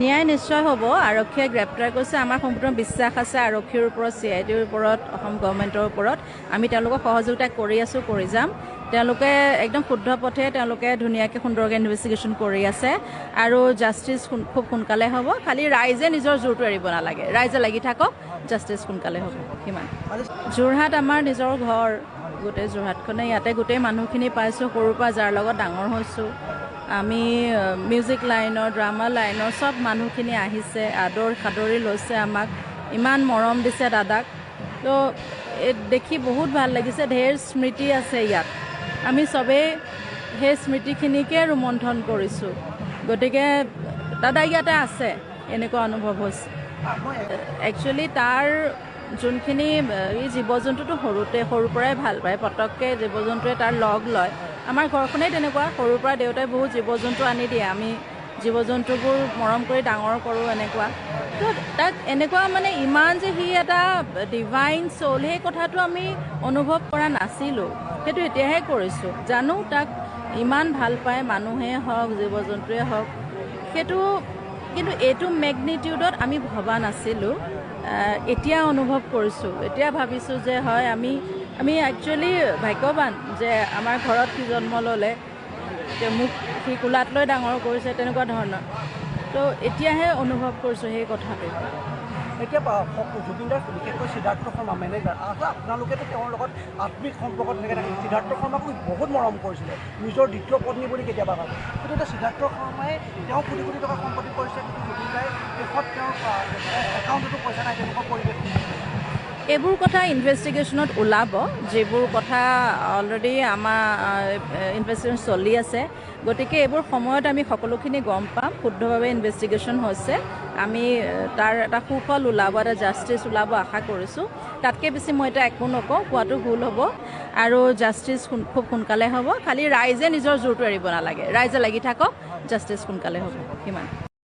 ন্যায় নিশ্চয় হ'ব। আৰক্ষীয়ে গ্ৰেপ্তাৰ কৰিছে। আমাৰ সম্পূৰ্ণ বিশ্বাস আছে আৰক্ষীৰ ওপৰত, চিআইডিৰ ওপৰত, অসম গভৰ্ণমেণ্টৰ ওপৰত। আমি তেওঁলোকক সহযোগিতা কৰি আছোঁ, কৰি যাম। তেওঁলোকে একদম শুদ্ধ পথে, তেওঁলোকে ধুনীয়াকৈ, সুন্দৰকৈ ইনভেষ্টিগেশ্যন কৰি আছে আৰু জাষ্টিছ খুব সোনকালে হ'ব। খালি ৰাইজে নিজৰ জোৰটো এৰিব নালাগে। ৰাইজে লাগি থাকক, জাষ্টিছ সোনকালে হ'ব, সিমান। যোৰহাট আমাৰ নিজৰ ঘৰ। গোটেই যোৰহাটখনে, ইয়াতে গোটেই মানুহখিনি পাইছোঁ সৰুৰ পৰা, যাৰ লগত ডাঙৰ হৈছোঁ আমি। মিউজিক লাইনৰ, ড্ৰামা লাইনৰ চব মানুহখিনি আহিছে, আদৰ সাদৰি লৈছে আমাক, ইমান মৰম দিছে দাদাক। তো এই দেখি বহুত ভাল লাগিছে। ঢেৰ স্মৃতি আছে ইয়াত। আমি চবেই সেই স্মৃতিখিনিকে ৰোমন্থন কৰিছোঁ। গতিকে দাদা ইয়াতে আছে, এনেকুৱা অনুভৱ হৈছে। একচুৱেলি তাৰ যোনখিনি এই জীৱ জন্তুটো সৰুৰ পৰাই ভাল পায়। পটককৈ জীৱ জন্তুৱে তাৰ লগ লয়। আমাৰ ঘৰখনেই তেনেকুৱা। সৰুৰ পৰা দেউতাই বহুত জীৱ জন্তু আনি দিয়ে। আমি জীৱ জন্তুবোৰ মৰম কৰি ডাঙৰ কৰোঁ, এনেকুৱা। তো তাক এনেকুৱা মানে ইমান যে সি এটা ডিভাইন চ'ল, সেই কথাটো আমি অনুভৱ কৰা নাছিলোঁ। সেইটো এতিয়াহে কৰিছোঁ। জানো, তাক ইমান ভাল পায় মানুহে হওক, জীৱ জন্তুৱে হওক, সেইটো কিন্তু এইটো মেগনিটিউডত আমি ভবা নাছিলোঁ। এতিয়া অনুভৱ কৰিছোঁ। এতিয়া ভাবিছোঁ যে হয়, আমি একচুৱেলি ভাগ্যৱান যে আমাৰ ঘৰত সি জন্ম ল'লে, যে মোক সি কোলাত লৈ ডাঙৰ কৰিছে, তেনেকুৱা ধৰণৰ। তো এতিয়াহে অনুভৱ কৰিছোঁ সেই কথাটো। এতিয়া জুবিনদাৰ, বিশেষকৈ সিদ্ধাৰ্থ শৰ্মা মেনেজাৰ আছে, আপোনালোকেতো তেওঁৰ লগত আত্মিক সম্পৰ্ক তেনেকৈ থাকে। সিদ্ধাৰ্থ শৰ্মাকো বহুত মৰম কৰিছিলে, নিজৰ দ্বিতীয় পত্নী বুলি কেতিয়াবা ভাবে। কিন্তু এতিয়া সিদ্ধাৰ্থ শৰ্মাই তেওঁ কোটি কোটি টকা সম্পত্তি কৰিছে, কিন্তু জুবিন দাই শেষত তেওঁৰ একাউণ্টতো পইচা নাই, তেনেকুৱা পৰিৱেশ। এইবোৰ কথা ইনভেষ্টিগেশ্যনত ওলাব। যিবোৰ কথা অলৰেডি আমাৰ ইনভেষ্টিগেশ্যন চলি আছে, গতিকে এইবোৰ সময়ত আমি সকলোখিনি গম পাম। শুদ্ধভাৱে ইনভেষ্টিগেশ্যন হৈছে। আমি তাৰ এটা সুফল ওলাব, এটা জাষ্টিছ ওলাব আশা কৰিছোঁ। তাতকৈ বেছি মই এতিয়া একো নকওঁ, কোৱাটো ভুল হ'ব। আৰু জাষ্টিছ খুব সোনকালে হ'ব। খালি ৰাইজে নিজৰ জোৰটো এৰিব নালাগে। ৰাইজে লাগি থাকক, জাষ্টিছ সোনকালে হ'ব, সিমান।